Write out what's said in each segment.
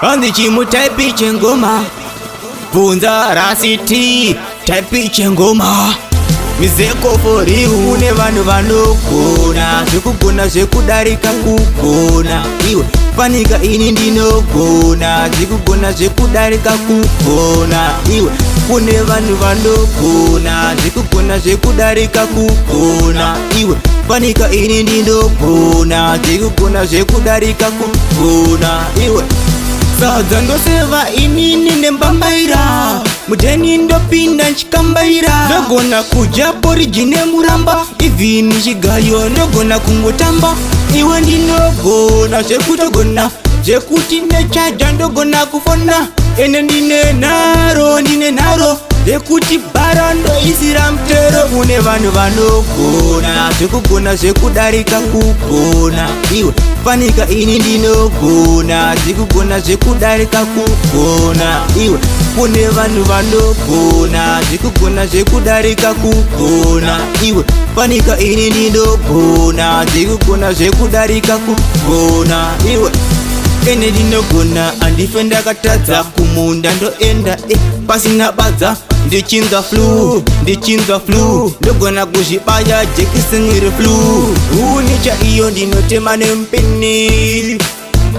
Hanzi chimutaipi chengoma, bvunza rasiti taipi chengoma mizeko for real. Kune vanhu vanogona zvekugona zvekudarika kugona. Iwe fanika ini ndinogona zvekugona zvekudarika kugona. Iwe, kune vanhu vanogona zvekugona zvekudarika kugona. Iwe fanika ini ndinogona zvekugona zvekudarika kugona. Iwe, sadza ndoseva inini nembambaira, mudheni ndopinda nchikambaira. Ndogona kudya poriji nemuramba, even chigayo ndogona kungotamba. Iwe, ndinogona zvekutogona zvekuti nechaja ndogona kufona. Ende ndine nharo, ndine nharo zvekuti bhara ndoisira mutero. Kune vanhu vanogona zvekugona zvekudarika kugona. Iwe fanika ini ndinogona zvekugona zvekudarika kugona. Iwe, kune vanhu vanogona zvekugona zvekudarika kugona. Iwe fanika ini ndinogona zvekugona zvekudarika kugona. Iwe, ene ndinogona, handife ndakatadza. Kumunda ndoenda pasina badza. Ndichinzwa flu, ndichinzwa flu, ndogona kuzvibaya jekiseni reflu. Huni chaiyo ndinotema nemupini,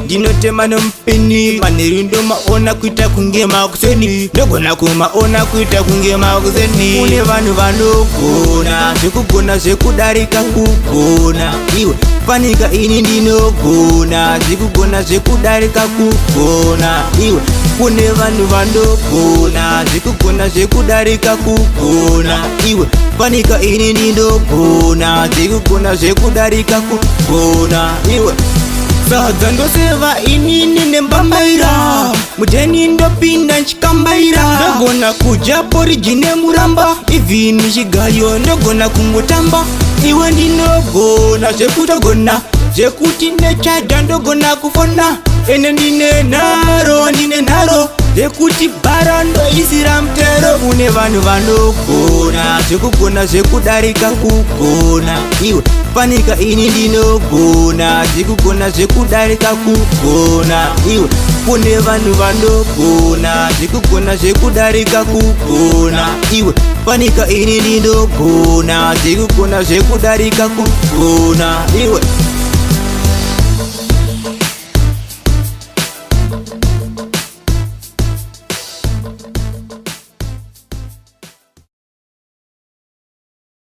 ndinotema nemupini. Manheru ndomaona kuita kunge makuseni, ndogona kumaona kuita kunge makuseni. Kune vanhu vanogona zvekugona zvekudarika kugona. Iwe fanika ini ndinogona zvekugona zvekudarika kugona. Iwe, kune vanhu vanogona zvekugona zvekudarika kugona. Iwe fanika ini ndinogona zvekugona zvekudarika kugona. Iwe, sadza ndoseva inini nembambaira, mudheni ndopinda nchikambaira. Ndogona kudya poriji nemuramba, even chigayo ndogona kungotamba. Iwe, ndinogona zvekutogona zvekuti nechaja ndogona kufona. Ende ndine nharo, ndine nharo zvekuti bhara ndoisira mutero. Kune vanhu vanogona zvekugona zvekudarika kugona. Iwe fanika ini ndinogona zvekugona zvekudarika kugona. Iwe, kune vanhu vanogona zvekugona zvekudarika kugona. Iwe fanika ini ndinogona zvekugona zvekudarika kugona. Iwe.